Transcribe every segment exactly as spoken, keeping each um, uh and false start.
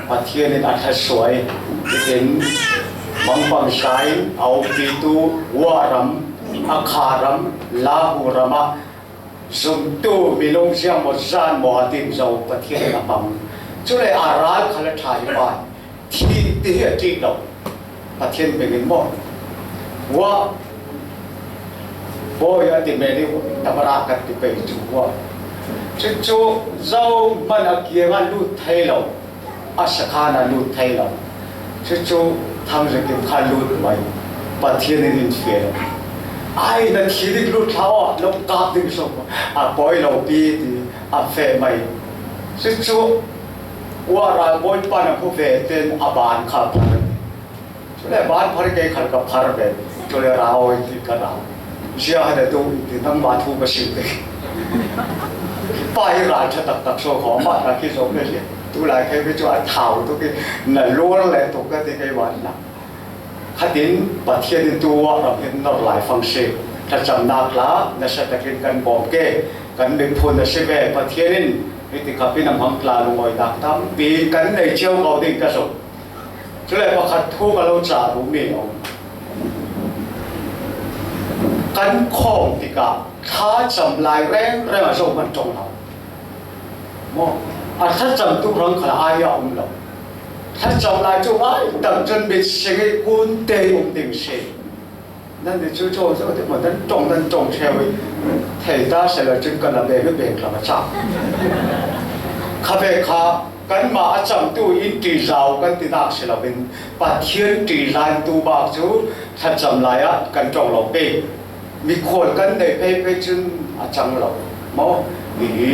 Pathian in a thluasuah in, bangpang sa in a umpitu Wa ram, Akha ram, Lahu ram ah zumtu minung siangmawh zanmawh a tim zo Pathian in a pang. Cule a ral khal a ṭha hi pa, thi ti hi a ṭih lo. Pathian bengin maw? Wa, bawi a ti meni tamara kan ti pei cu wa. Cucu zohman a kiangah lut thei lo, a sakhan a lut thei lo. Cucu Thang Zakim kha lut mai, Pathian in in fial lo. Ai, na thi ding lut hlah aw, lo kap ding sawm a pawi lo pi ti a feh mai. Cucu uah ralbawi pan a hmu ve ten a ban kha phar. Cule ban phar kei khal ka phar ve. Cule ra awi ti ka ra. Sia ha da tu ti nangma thu ka sim te. Pa hi ral ṭha taktak so kho ma na ki zo ve. Tulai kei ve cu a thau tu ki na luar le tu ka ti kei ban na. Khatin Pathian in tu ah ram hi nor lai fang si. Thlacamnak tla nasa takin kan bawm ke, kan miphun a si ve. Pathian in hiti khap in a hmang tla lungawinak tampi kan nei cio ko ding ka zong. Cule pakhat thu ka lo ca duhmi a um. Kan khawm tikah thlacam lai rengreng a zohman ṭong lo. Maw? A thlacamtu hrang khal ai a um lo. Thlacam lai cu ai tak cun mit sing i kunte i um ding si. Nan ni cu cu cu ti maw, nan ṭong, nan ṭong ṭheu i thei ta si lo cun kan a beng i beng lam a cak. Kha ve kha kanmah a camtu in ṭihzau kan tinak si loin Pathian ṭihzantu bak cu thlacam lai ah kan ṭong lo pei. Mikhual kan neih pheiphei cun a cang lo maw? Mi hi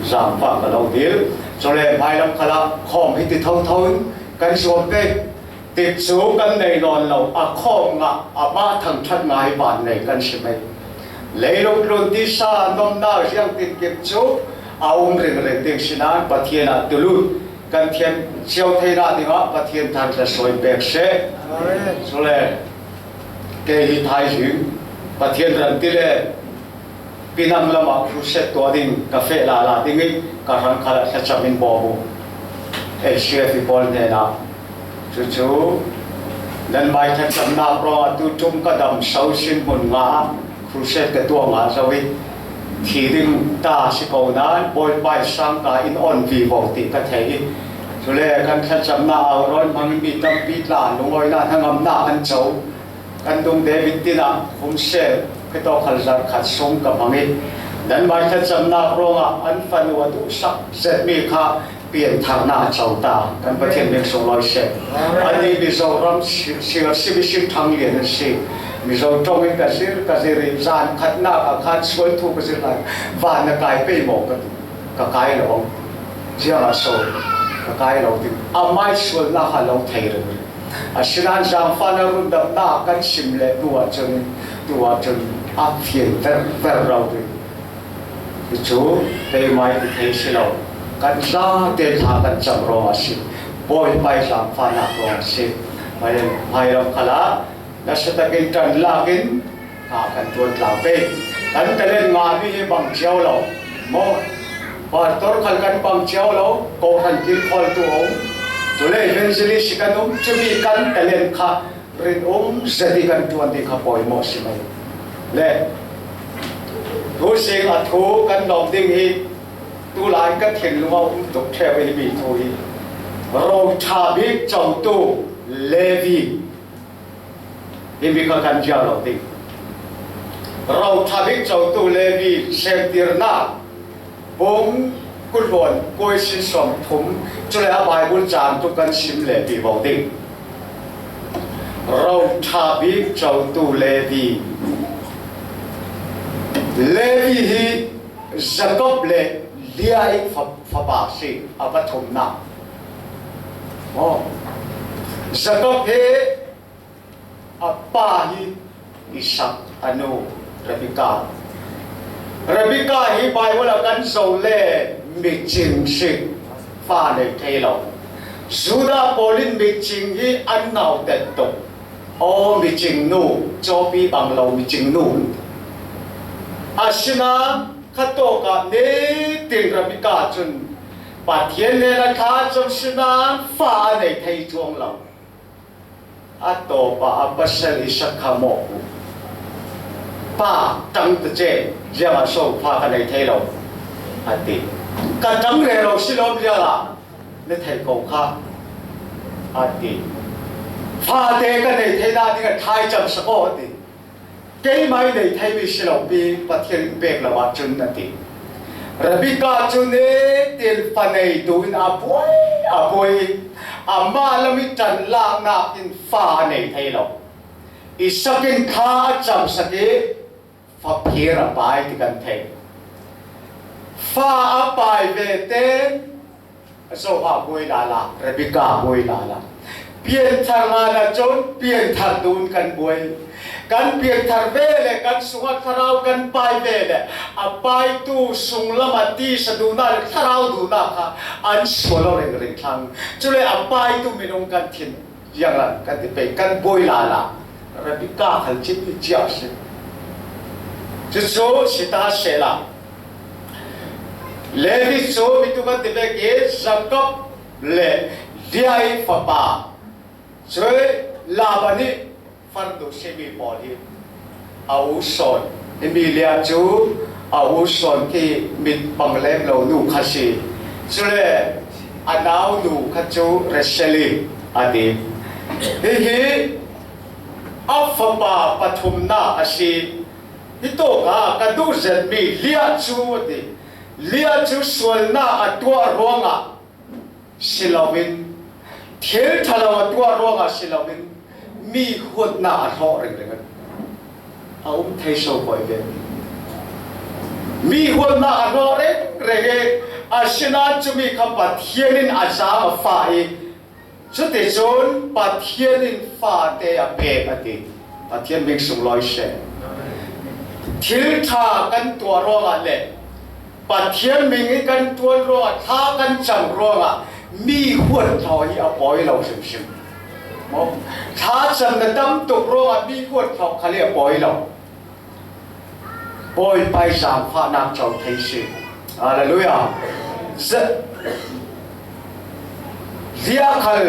zaangfah ka lo dil. Cule hmailam khalah khawm hi ti thotho in kan zuam pei. Tikcu kan nei nawn lo, a khawm ngah, a mah thangṭhat ngai ban nei kan si mai. Leilung tlun tisa nomnak ziangtin kip cu a um ringring ding si nain Pathian ah tulut kan thiam cio theinak dingah Pathian thangṭhat suai pek seh. Amen. Cule kei hi thaizing Pathian ram ti le Pinang lamah crusade tuah ding ka feh lala ding i ka hrang khalah thlacam in bawm uh. H C F i pawl hnenah cucu nan mai thlacamnak ruangah tu ṭum ka dam so sin hmun nga crusade ka tuah nga zo i thi ding ta si ko nain Bawipa i sangka in on vivo ti ka thei i cule kan thlacamnak au rawn hmang in mi tampi tla lungawinak hnangamnak an co. Kan dung David tinah khumsel khitawk khal zarh khat sung ka hmang i, nanmai thlacamnak ruangah an fanu a duhsak zetmi kha piantharnak a co ta. Kan Pathian bik sunglawi seh. Anih Mizoram si, si, si, Misim Ṭhanglian an si. Mizo ṭong in ka zir, ka zir i zan khatnak a khan sual thu ka zir lai. Van na kai pei maw ka ti. Ka kai lo. Ziangah so ka kai lo ti. Amai sualnak kha lo thei ringring. Asinain zaangfahnak rundamnak kan sim le tu ahcun, tu ahcun a fian verver lo ding. Cucu keimah i thei si lo. Kan zate thla kan cam ruang a si. Bawipa i zaangfahnak ruang a si. Hmai, hmailam khalah nasa takin ṭanlak in Hna kan ṭuan tlang pei. Kan talent ngahmi hi bang cio lo maw? Pastor khal kan bang cio lo, kawhhran kilkhawl tu a um. Cule evangelist hi kan um, cumi kan talent kha rinum zet i kan ṭuan ding kha pawimawh si mai. Le thu sing a thu kan lawm ding hi tulai ka thinlung a um tuk ṭheu i himi thu hi. Ro ṭha bik cotu Levi. Himi kha kan ziar lo ding. Ro ṭha bik cotu Levi, Semtirnak bung kul hluan kuai sin sawm thum, cule a Baibal caan tuk kan sim le pi bo ding. Ro ṭha bik cotu Levi. Levi hi Jakob le Leah i fa, fapa si, a pathumnak. Oh. Jakob hi a pa hi Isak, a nu Rebekah. Rebekah hi Baibal ah kan zoh le micing si, fa nei thei lo. Judah pawl in micing hi an nautet tuk. Aw micing nu, cawpi bang lo micing nu. Asinain khatawk ah nitin Rebekah cun Pathian hnenah thlacam sinain fa a nei thei cuang lo. A tawpah a pasal Isak kha mawh uh. Pa, ṭang ta ce, ziangah so fa ka nei thei lo, a ti. Ka ṭang rero si lawm ziangah na thei ko kha, a ti. Fate ka nei theihna dingah thlacam sak aw, a ti. Keimah i nei theimi si lo pi, Pathian in pek lo ahcun a ti. Rebekah cu nitin fa neitu in a buai, a buai i, amah lam i ṭanlaknak in fa a nei thei lo. Isak in thla a camsak i, Fa phir a pai ti kan thei. Fa a pai ve te, Zoha buai lala, Rebecca buai lala. Pianthar ngan a cun pianthar dun kan buai. Kan pianthar ve le kan sungah thlarau kan pai ve le a paitu sunglam a tisa duhna le thlarau duhna kha an sual lo ringring thlang. Cule a paitu minung kan thin. Zianglam kan ti pei, kan buai lala. Rebecca khal cip hi cia a si. Cucu si ta sehla, Levi cu mi tu kan ti vek i Jakob le Leah i fapa, cui Laban i farnu simi pawl hi a u sawn. Himi Leah cu a u sawn khi mit pang lem lo nu kha si. Cule a nau nu kha cu Rachel i a ti. Hihi a fapa pathumnak a si. Hitawk ah ka duh zetmi Leah cu a ti. Leah cu sualnak a tuah ruangah si loin, thil ṭha lo a tuah ruangah si loin, mi huatnak a hlawh ringring a um thei so koi ve. Mi huatnak a hlawh ringring i, asinain cumi kha Pathian in a zaang a fah i, cuticun Pathian in fate a pek a ti. Pathian min sunglawi seh. Thil ṭha kan tuah ruangah le Pathian min i kan ṭuan ruangah, thla kan cam ruangah mi huat hlawh hi a pawi lo hrimhrim. Maw? Thla cam na tam tuk ruangah mi huat hlawh khal hi a pawi lo. Bawipa i zaangfahnak co thei si. Hallelujah. Leah khal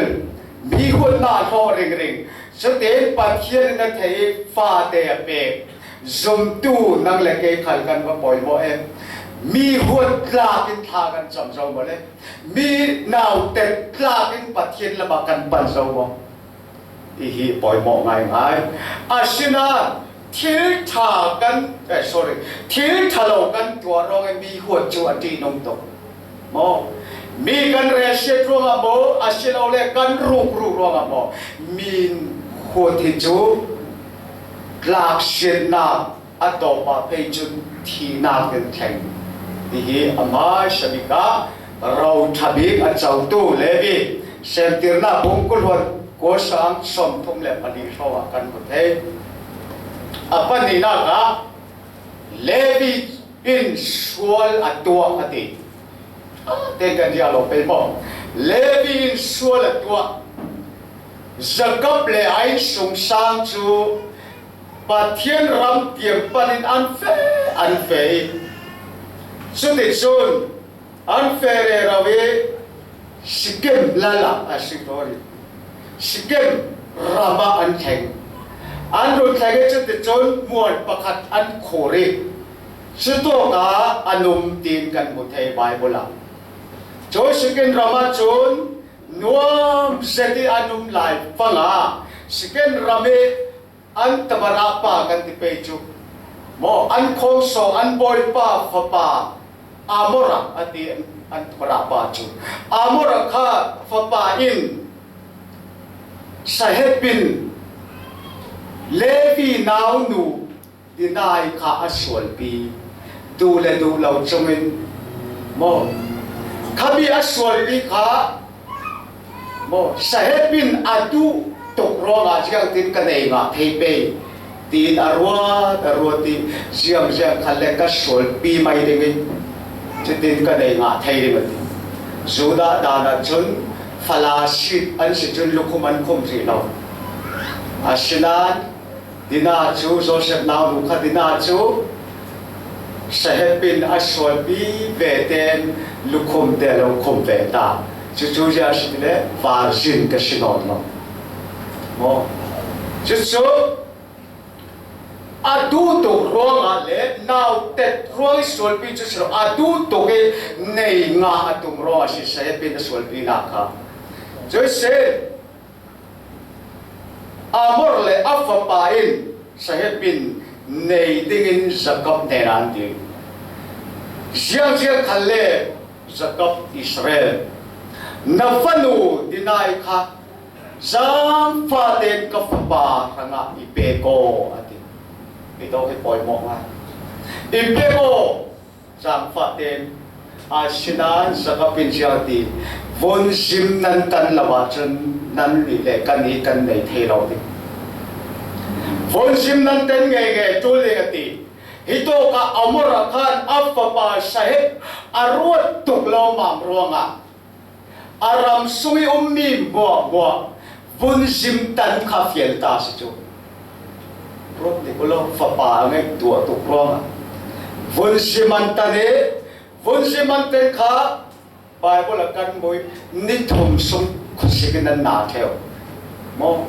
mi huatnak hlawh ringring. Cutin Pathian in a thei i fate a pek. Zumtu nang le kei khal kan va pawimawh em? Mi huat tlak in thla kan cam zo maw le? Mi naute tlak in Pathian lamah kan pan zo maw? Hihi pawimawh ngaingai. Asinain thil ṭha kan, eh, sorry, thil ṭha lo kan tuah ruangah mi huat cu a ṭihnung tuk. Maw? Mi kan relsiat ruangah maw, asilole kan rukru ruangah maw, mi huat hi cu tlaksiatnak a tawpah phei cun thihnak in thleng. Hihi a hmaisa bik ah ro ṭha bik a cotu Levi, Semtirnak bung kul hluan kul sang sawmthum le pahnih hrawh ah kan hmu thei. A pahnihnak ah Levi in sual a tuah a ti. Ten kan riah lo pei maw? Levi in sual a tuah. Jakob le a innsungsang cu Pathian ram tiam panin an feh, an feh i, cuticun an feh rero i Sikem lal ah, a, sorry, Sikem ram ah an thleng. An run thleng i cuticun mual pakhat an khur i, cutuak ah an um tiin kan hmu thei Baibal ah. Cu Sikem ram ah cun nuam zet i an um lai fang ah Sikem ram i an tabarah pa kan ti pei cu, maw, an khawngsaw, an bawipa fapa Amor a ti an, an tabarah pa cu. Amor kha fapa in Sahep in Levi naunu Dinah kha a sualpi, duh le duh lo cungin, maw, khabih a sualpi kha, maw, Sahep in a duh tuk ruangah ziangtin ka nei ngah thei pei, tiin a ruat, a ruat i, ziangziang khat le ka sualpi mai dingin, cutin ka nei ngah thei ding a ti. Judah dan ah cun fala sit an si cun lukhum an khum rih lo. Asinain Dinah cu, Joseph naunu kha Dinah cu Sahep in a sualpi ve tein lukhum te lo khum ve ta. Cucu ziah a si le virgin ka si nawn lo. Maw? Cucu a duh tuk ruangah le nautet ruang i sualpi cu si lo, a duh tuk i nei ngah a tum ruangah si Sahep in a sualpinak kha. Cuih si Amor le a fapa in Sahep in nei dingin Jakob hnenah an ti. Ziangziang khalle Jakob Israel, na fanu Dinah kha zaangfah tein ka fapa hrangah i pek aw, a ti. Hi tawk hi pawimawh ngai. I pek aw, zangfahte in, asinain Jakob in ziau ti, vunzim nan tan lo ahcun nannih le kannih kan nei thei lo ding. Vunzim nan tan ngeingei ṭul ding a ti. Hitawkah Amor ah khan a fapa Sihon a ruat tuk lawmmam ruangah a ram sung i ummi hmuahhmuah vunzim tan kha fial ta a si cu. Ruat tuk law fapa a ngaihtuah tuk ruangah vunzim an tan i, vunzim an tan kha Baibal ah kan hmu i ni thum sung khuasik in an na ṭheu. Maw?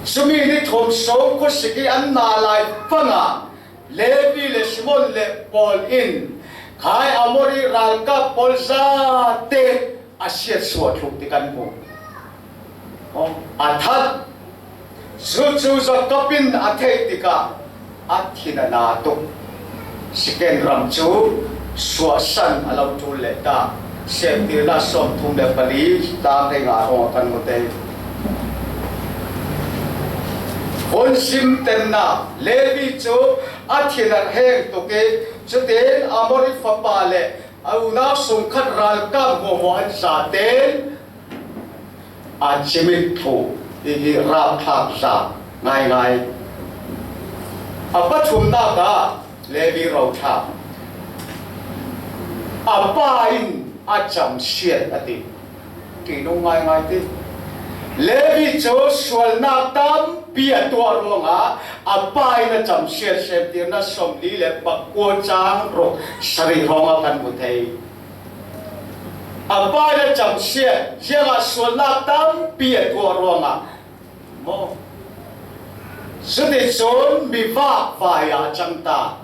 Cumi ni thum sung khuasik i an na lai fangah Levi le Simeon le pawl in khai Amori ralkap pawl zate a siatsuah thluh ti kan hmu. Aw, a that. Cucu Jakob in a theih tikah a thin a na tuk. Siken ram cu suahsan a lo ṭul leh ta. Siamtirnak sawmthum le pali tang hei nga hrawng a kan hmu te. Vunzim tennak Levi cu a thin a heng tuk i, cutin Amori fapa le a unau sungkhat ralkap hmuahhmuah an zaten a cimit thluh i rapthlak za ngaingai. A pathumnak ah Levi rothla a pa in a camsiat a ti. Ṭihnung ngaingai ti. Levi cu sualnak tampi a tuah ruangah a pa in a camsiat. Siamtirnak sawmli le pakua cang ruk sarih hrawng a kan hmu thei. A pa in a camsiat, ziangah sualnak tampi a tuah ruangah maw? Cuticun mi vakvai ah a cang ta.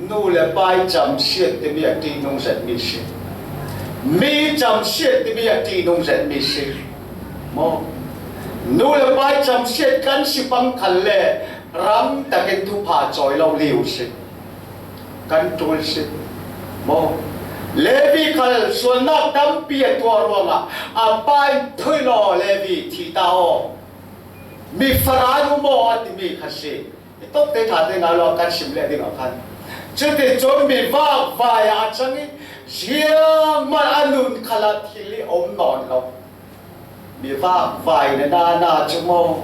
Nu le pa i camsiat timi a ṭihnung zetmi si. Mi camsiat timi a ṭihnung zetmi si. Maw? Nu le pa i camsiat kan si pang khalle ram takin thupha cawi lo liu si. Kan ṭul si. Maw? Levi khal sualnak tampi a tuah ruangah a pa in, "Thuih law, Levi, thi ta aw. Mi fara nu maw?" a timi kha si. I tawpte ṭhate ngai lo kan sim leh ding a khan. Cuticun mi vakvai ah a cang i ziangmah a nun khalah thil i om nawn lo. Mi vakvai na na na cu maw?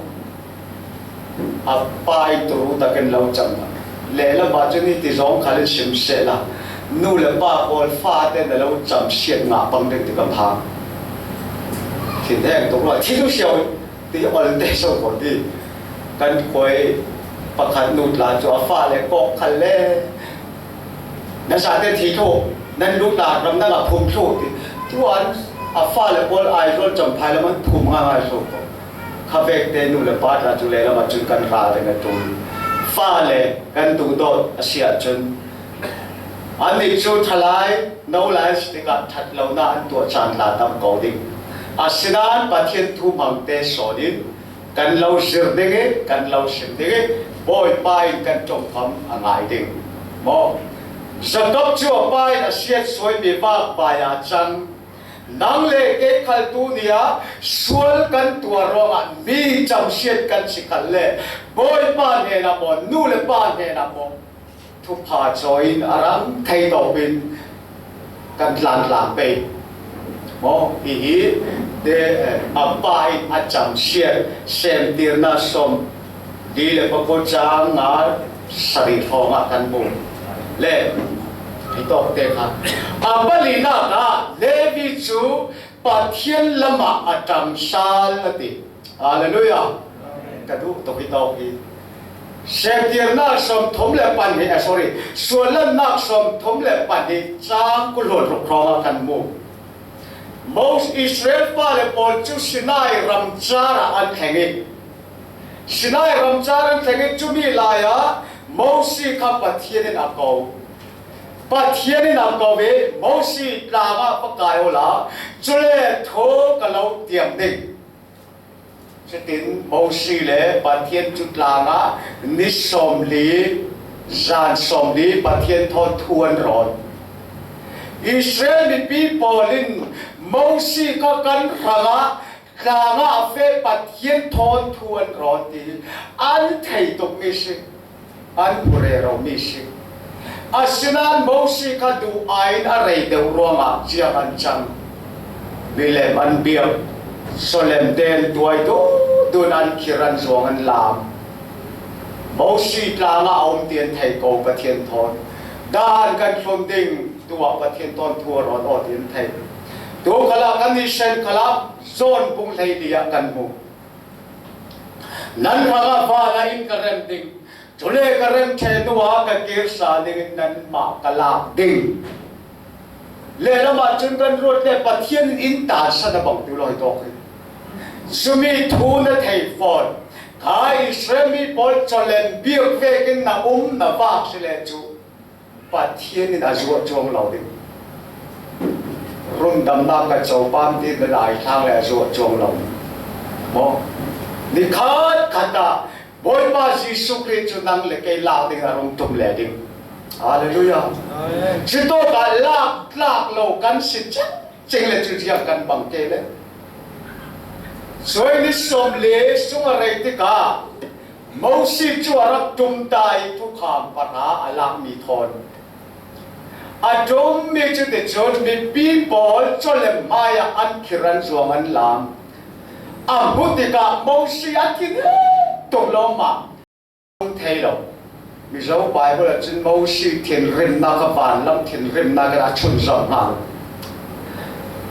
A pa in turu takin lo cam. Lehlam ah cun hiti zong khal in sim sehla, nu le pa pawl fate na lo camsiat ngah pang ding ti ka phang. Thinheng tuk ruah, thi tu siau ti olte so ko ti. Kan khuai pakhat nu tla cu a fale kawk khal le, "Na zate thi thluh, nan lutla ram dang a phum thluh," ti. Tuan a fale pawl Aizawl Champhai lam an phum ngaingai so ko. Kha vekte nu le pa tla cu lehlam ah cun kan ral ding a ṭul. Fale kan duhdawt a si ahcun annih cu ṭhalai, nolai si tikah ṭhat lonak an tuah caan tla tam ko ding. Asinain Pathian thu hmangte sawn in kan lo zir ding i, kan lo sim ding i, Bawipa in kan ṭongkam a ngai ding. Maw? Jakob cu a pa in a siatsuai mi vakvai ah a cang. Nang le kei khal tu ni ah sual kan tuah ruangah mi camsiat kan si khal le Bawipa hnenah maw, nu le pa hnenah maw, thupha cawi in a ram thei tawpin kan tlan tlang pei. Maw, hihi te, eh, a pa in a camsiat, Semtirnak sawm li le pakua cang nga sarih hrawng ah kan hmu. Le, hi tawk te kha. A palinak ah Levi cu Pathian lamah a ṭang sal a ti. Hallelujah. Ka duh tuk hi tawk hi. Semtirnak sawmthum le pahnih, ah, sorry, Suallannak sawmthum le pahnih cang kul hluan ruk hrawng ah kan hmu. Mos-, Israel fale pawl cu Sinai ramcar ah an thleng i, Sinai ramcar an thleng i, cumi lai ah Mosi kha Pathian in a ko. Pathian in a ko i, "Mosi, tlang ah va kai awla, cule thu ka lo tiam ding." Cutin Mosi le Pathian cu tlang ah ni sawmli, zan sawmli Pathian thawn thu an rawn. Israel mipi pawl in Mosi kha kan hrangah tlang ah a feh Pathian thawn thu an rawn ti an thei tukmi si. An hmu rero mi si. Asinain Mosi kha duh aiin a rei deuh ruangah ciang an cang. Milem an biak, sawlem den tuai duh duh an khir an zuang an lam. Mosi tlangah a um ti an thei ko Pathian thawn. Dan kan thlun ding, tuah Pathian thawn thu a rawt aw ti an thei. Tu khalah kan Israel khalah John bung hleili ah kan hmu. Nan hrangah vanah inn ka rem ding. Cule ka rem ṭheh hnuah ka kir sa dingin nanmah ka lak ding. Lehlamah cun kan ruat le Pathian in in tansan a bang tu lawi tawk hi. Cumi thu na thei fawn. Kha Israel mi pawl cawlen biak vekin na um na vak si le cu Pathian in a zuah cuang lo ding. Rundamnak ka copam ti na lai thlang le a zuah cuang lo ding. Maw? Ni khat khat ah Bawipa Jesuh Khrih cu nang le kei lak ding a rung ṭum le ding. Hallelujah. Amen. Cutawkah lak tlak lo kan si cing cing le cu ziang kan bang ke le. Cuai ni sawm le sung a rei tikah Mosi cu a rak ṭum ta i thukham pahra a lakmi thawn a ṭummi cu ti cun mipi pawl cawlem hmaiah an khir an zuang an lam. A hmuh tikah Mosi a thin tuk lawmah thei lo. Mizo Baibal ah cun Mosi thinrimnak kha vanlam thinrimnak in a chunzam hna lo.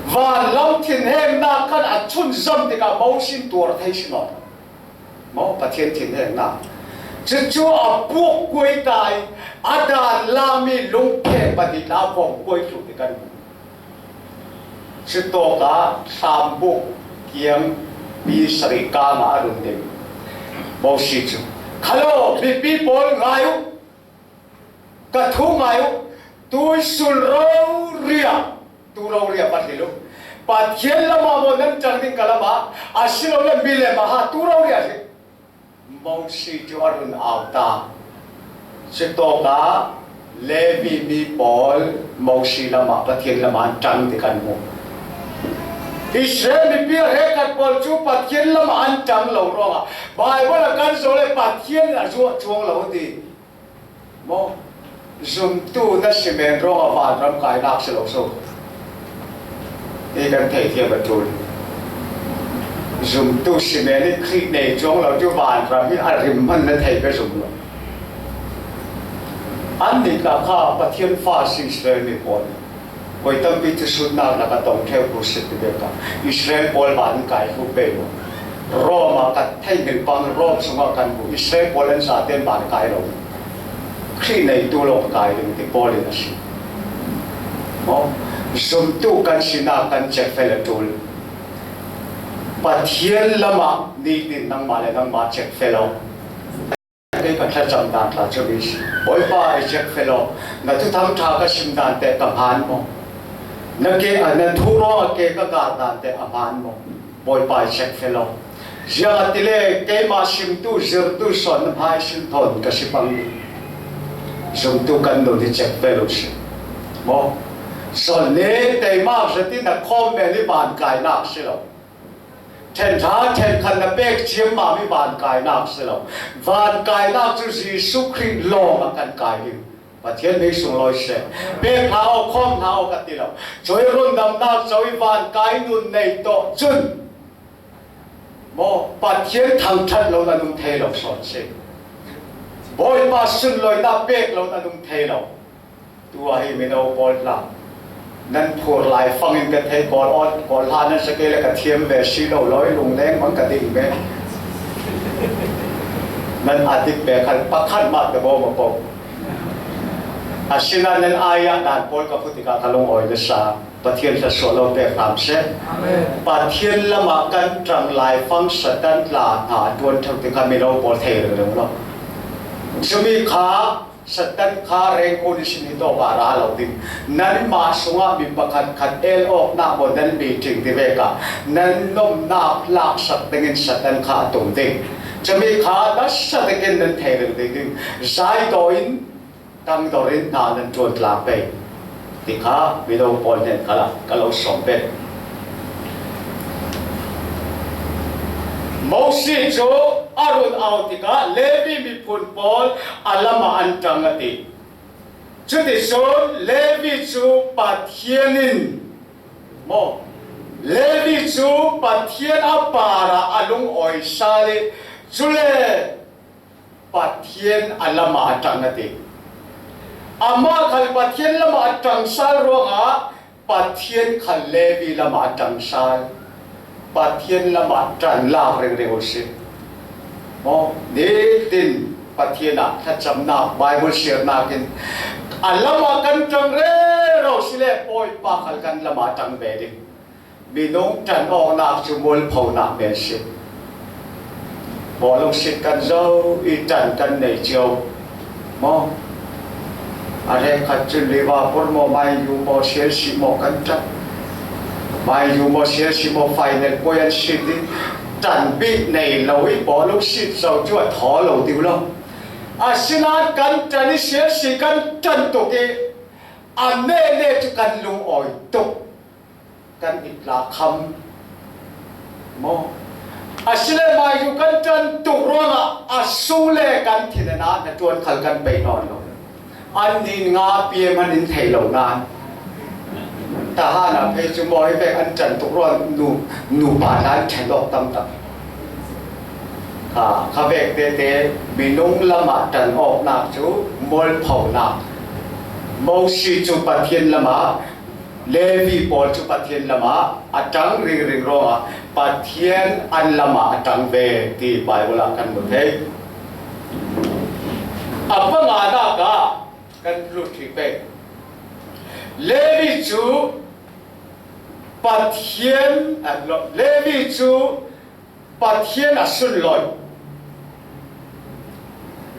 Vanlam thinhengnak khan a chunzam tikah Mosi in tuar thei si maw? Maw, Pathian thinhengnak. Cucu a puak kuai ta i a dan lami lungpheng pahnih tla a vawng kuai thluh ti kan hmu. Cutawkah hlambuk kiangpi sarih kang ah a run ding Mosi cu, "Khalo, mipi pawl ngai uh, ka thu ngai uh, tuisul rori ah, tu rori ah va hril uh. Pathian lamah maw nan ṭang ding ka lamah, asilole milem ah ha tu rori ah hril." Mosi cu a run au ta. Cutawkah Levi mi pawl Mosi lamah, Pathian lamah an ṭang ti kan hmu. Israel mipi a hrekkhat pawl cu Pathian lamah an ṭang lo ruangah Baibal a kan zoh le Pathian in a zuah cuang lo a ti. Maw? Zumtu na si men ruangah vanram kainak si lo so. Hi kan theithiam a ṭul. Zumtu si men i Khrih nei cuang lo cu vanram hi a rim hman na thei ka zum lo. Annih tla kha Pathian fa si Israel mi pawl. Voi tampi thusutnak na ka tong ṭheu khursik ti bek ah Israel pawl van kai hluk pei lo. Rom ah ka theihmil pang Rom sungah kan hmuh Israel pawl an zaten van kai lo. Khrih neitu lawng kai ding ti Paul in a si. Maw? Zumtu kan sinak kan cekfel a ṭul. Pathian lamah nitin nangmah le nangmah cekfel aw. Kei ka thlacam dan tla cu mi si. Bawipa i cekfel aw. Na thuthang ṭha ka sim dan teh ka hmaan maw? Na ke, na thu ruangah ke ka kar dan teh a hmaan maw? Bawipa i cekfel aw. Ziangahtile keimah simtu, zirtu sawn na hmai sin thawn ka si pang. Zumtu kan nun hi cekfel uh si. Maw? Sawn nih teimak zat in a khawm men hi vankainak si lo. Ṭhen ṭha, ṭhen khat na pek ciammam hi vankainak si lo. Vankainak cu Jesuh Khrih lawng ah kan kai ding. Pathian hming sunglawi seh. Pek hna aw, khawm hna aw ka ti lo. Cui rundamnak co i vankai nun nei tawh cun maw, Pathian thangṭhat lo na nung thei lo sawn si. Bawipa sunlawinak pek lo na nung thei lo. Tu ah hi mino pawl tla, nan phur lai fangin ka thei, kawl aw, kawl hla nan si kei le ka thiam ve si lo lawi, lungleng hmang ka ding ve. Nan a dik ve khan pakhat mah ka bawm a ko. Asinain nan ai ah dan pawl ka hmu tikah ka lungawi na sa. Pathian thluasuah lo pek hram seh. Amen. Pathian lamah kan ṭang lai fang Satan tla hna a ṭuan ṭheu ti kha mino pawl thei ringring lo. Cumi kha Satan kha rengkawn ihsin hi tawk ah ra lo ding. Nanmah sungah mi pakhat khat el awknak maw nan meeting ti vek ah nan nomnak laksak dingin Satan kha a tum ding. Cumi kha nasa takin nan thei ringring ding. Zai daw in tangdor in hna nan ṭuan tlang pei. Ti kha mino pawl hnen khalah ka lo sawm pei. Mosi cu a run au tikah Levi miphun pawl a lam ah an ṭang a ti. Cuticun Levi cu Pathian in, maw, Levi cu Pathian a parah a lungawi sal i, cule Pathian a lamah a ṭang a ti. Amah khal Pathian lamah a ṭang sal ruangah Pathian khal Levi lamah a ṭang sal. Pathian lamah ṭan lak ringring u si. Maw, nitin Pathian ah thlacamnak, Bible siarnak in a lamah kan ṭang rero si le Bawipa khal kan lamah a ṭang ve ding. Minung ṭan awknak cu mualphonak men si. Bawlung sit kan zo i ṭan kan nei cio. Maw? A hrekkhat cun Liverpool maw, Man U maw, Chelsea maw kan ṭan. Man U maw, Chelsea maw, final puai an sit i ṭan bik nei lo i bawlung sit zo cu a thaw lo ding lo. Asinain kan ṭan i Chelsea kan ṭan tuk i a neh neh cu kan lungawi tuk. Kan i tla kham maw? Asile Man U kan ṭan tuk ruangah a sung le kan thin ah hnaṭuan khal kan pei nawn lo. An nin nga piam an in thei lo nain. Tahan ah phei cu maw hi vek an ṭan tuk ruang nu, nupa hna an ṭhen awk tamtak. Kha, kha vek tete minung lamah ṭan awknak cu mualphonak. Mosi cu Pathian lamah Levi pawl cu Pathian lamah a ṭang ringring ruangah Pathian an lamah a ṭang ve ti Bible ah kan hmu thei. A panganak ah kan lut ṭhih pei. Levi cu Pathian, a, Levi cu Pathian a sunlawih.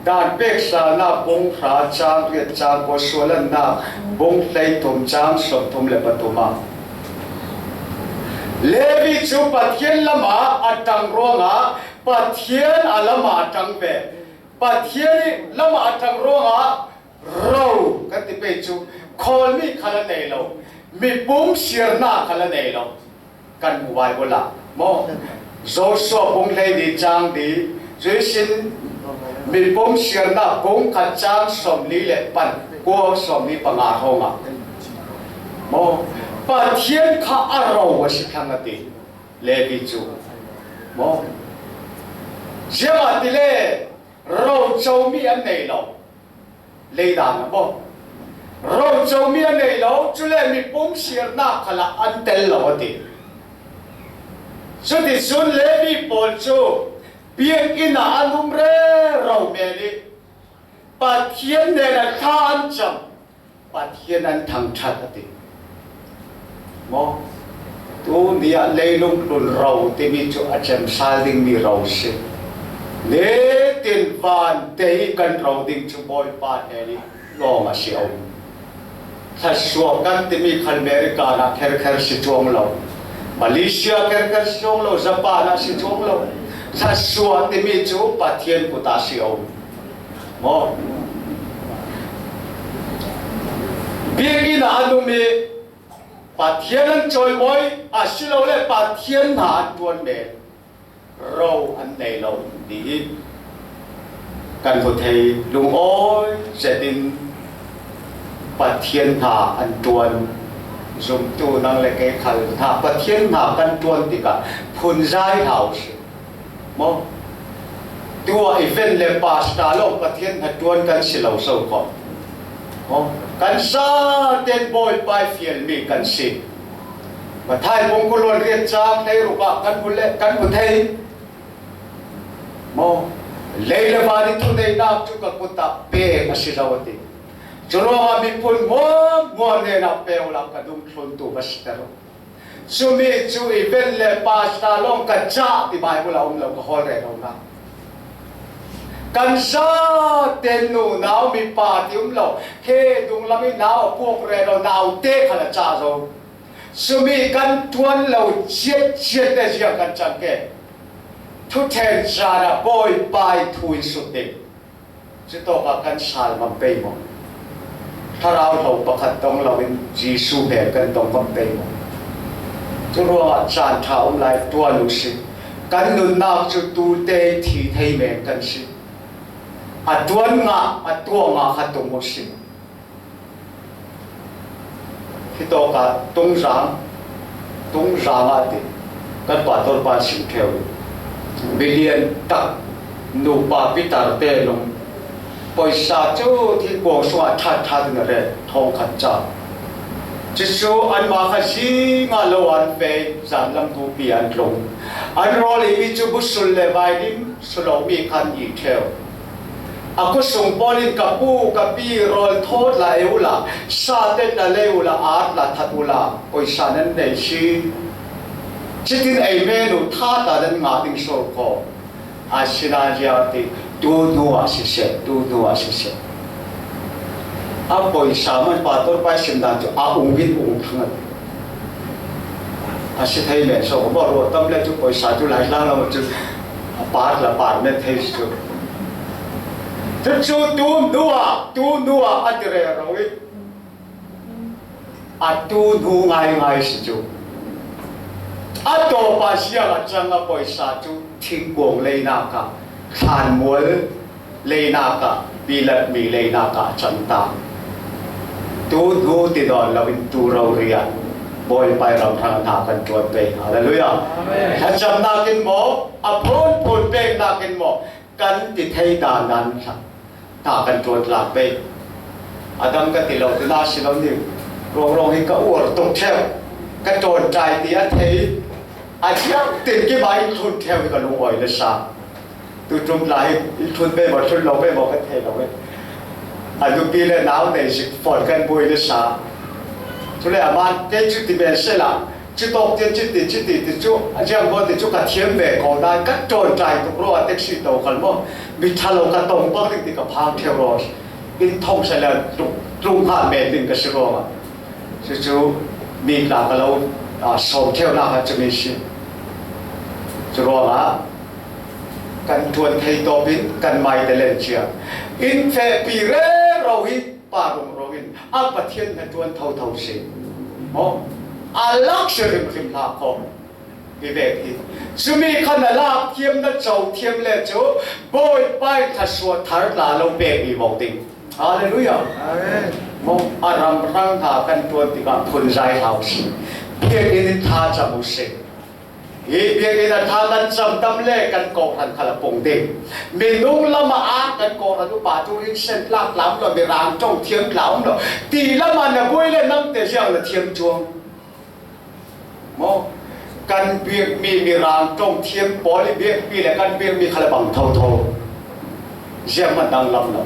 Dan pek salnak bung hra cang riat cang kua sualannak bung hleithum cang sawmthum le pathum ah Levi cu Pathian lamah a ṭang ruangah Pathian a lamah a ṭang ve. Pathian ih lamah a ṭang ruangah ro kan ti pei cu khawlmi khal a nei lo, mipum siarnak khal a nei lo. Kan hmu Bible ah maw? Joshua bung hleili cang li, cuihsin mipum siarnak bung khat cang sawmli le pan kua sawmli panga hrawngah maw? Pathian kha a ro a si thlang a ti, Levi cu maw? Ziangahtile rocomi an nei lo. Leidan ah maw? Rocomi a nei lo, cule mipum siarnak khalah an tel lo a ti. Cuticun Levi pawl cu biakinn ah an um rero men i Pathian hnenah thla an cam, Pathian an thangṭhat a ti. Maw? Tuni ah leilung tlun ro timi cu a cem sal dingmi ro si. Nitin van te hi kan ro ding cu Bawipa hnen i lawng a si a um. Thluasuah kan timi khan America ah kherkher si cuang lo. Malaysia kherkher si cuang lo, Japan ah si cuang lo. Thluasuah timi cu Pathian kut ah si a um. Maw? Biakinn ah an um i Pathian an cawimawi, asilole Pathian hna an ṭuan men ro an nei lo ti hi kan hmu thei. Lungawi zetin Pathian hna an ṭuan. Zumtu nang le kei khal hna, Pathian hna kan ṭuan tikah phunzai hna u sih. Maw? Tuah event le pastor lawng Pathian hnaṭuan kan si lo so khawh. Maw? Kan zaten Bawipa ih fialmi kan si. Matthai bung kul le riat cang hleiruk ah kan hmu le, kan hmu thei. Maw? Lei le van i thuneihnak cu ka kut ah pek a si lo a ti. Curuangah miphun hmuahhmuah hnenah pe uhla ka dungthluntu va siter. Cumi cu event le pastor lawng ka cah ti Bible ah um lo, ka hawl rero hna. Kan zaten nunau mipa ti um lo, khi dunglam i nau a puak rero naute khal a cah zo. Cumi kan ṭuan lo ciatciat le ziah kan cang ke. Thuṭhen caan ah Bawipa ih thu in sut ding. Cutawkah kan sal ngam pei maw? Thlarau hlo pakhat tong loin Jesuh hmel kan tong ngam pei maw? Curuangah caan ṭha um lai ṭuan u sih. Kan nunnak cu tute ih thi thei men kan si. A ṭuan ngah, a tuah ngah kha tum u sih. Hitawka Tungzang, Tungzang a ti, kan pastor pa sim ṭheu. Milian tak, nupa pitar te lung. Pawisa chu thingkuang sungah ṭhat ṭhat in a ret, thawng khat cha. Chu chu anmah kha zingah lo an fei, zan lam tupi an tlung. An rawl i mi chu busul le vailim, sulo mi khan i ṭheu. A khawsung pawlin ka pu, ka pi, rawl thawt la ei ula, sa tet la lei ula, at la that ula, pawisa nan nei si. Chitin ei menu tha ta nan ngah ding saw khaw. A sina zia ti, tu hnu ah siseh, tu hnu ah siseh. A pawisa man pastor pai sim dan chu a ung in ung thang a ti. A si thei men saw khaw, ruah tam le chu pawisa chu lai lang lam chu a pat la pat men thei chu. Chu chu tu hnu ah, tu hnu ah a ti rero i. A tu hnu ngaingai si chu. A tawpa siang a chang a pawisa chu thingkuang leinak ah, thlanmual leinak ah, pilat mi leinak ah a chang ta. Tu hnu ti dawn loin tu rori ah Bawipa i ram hrang hna kan ṭuan pei. Halleluiah. Amen. Thlacamnak in maw, a phunphun peknak in maw, kan ti thei dan dan thla. Hna kan ṭuan tlak pei. A dang ka ti lo, tu na si lo ni. Rawng rawng hi ka uar tuk ṭheu. Ka ṭawn ṭai ti a thei. A ziang tin ki bai in thlun ṭheu hi ka lungawi nasa. Tu ṭum tla hi in thlun pei maw, thlun lo pei maw ka thei lo e. A nupi le nau nei zik fawn kan buai nasa. Chule a man kei chu ti men sela. Chutawk tian chiti, chiti ti chu, a ziang baw ti chu ka thiam ve ko nai, ka ṭawn ṭai tuk raw a, taxi to khal maw. Mi ṭha lo ka tawng bang ding ti ka phang ṭheu raw. In thawng sa le tlung, tlung kha men ding ka si raw a. Chu chu mi tla ka lo, a, sawm ṭheu na kha chu mi si. Chu raw a, kan ṭuan thei tawpin kan mai te len cia. In fehpi rero hi, Pa rung rungin a Pathian hnaṭuan thotho si. Maw? A lak si hrimhrim hna khawm. Hi vek hi. Chumi khan a lak thiam na co thiam le cu Bawipa in thluasuah thar tla lo pek i vok ding. Halleluiah. Amen. Maw? A ram hrang hna kan ṭuan tikah phun zai hlau si. Biakinn in thlacam u si. Hi biakinn a ṭha kan cam tam le kan kawhhran khal a pung ding. Minung lam ah a kan kawhhran upa tu rin sen tlak tla um lo, Mirang ṭong thiam tla um lo. Ti lam ah na buai le nang te ziang na thiam cuang. Maw? Kan biakmi Mirang ṭong thiam pawl i biakmi le kan biakmi khal a bang thotho. Ziang man dang lam lo.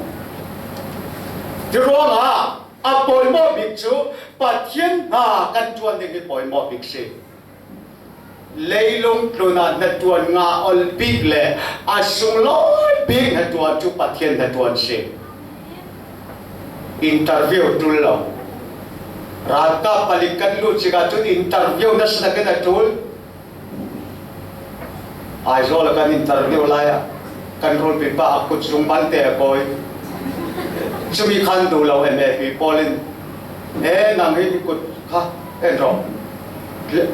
Ti ruangah a pawimawh bik cu Pathian hna kan ṭuan ding hi pawimawh bik si. Leilung tlun ah hnaṭuan nga ol bik le a sunglawi bik hnaṭuan cu Pathian hnaṭuan si. Interview ṭul lo. Ralkap palik kan lut cik ah cun interview na si nakin a ṭul. Aizawl a kan interview lai ah kan rulpi pa a kut zung malte a kawi. Cumi khan duh lo M A P pawl in, e, nang hi kut kha en rawh.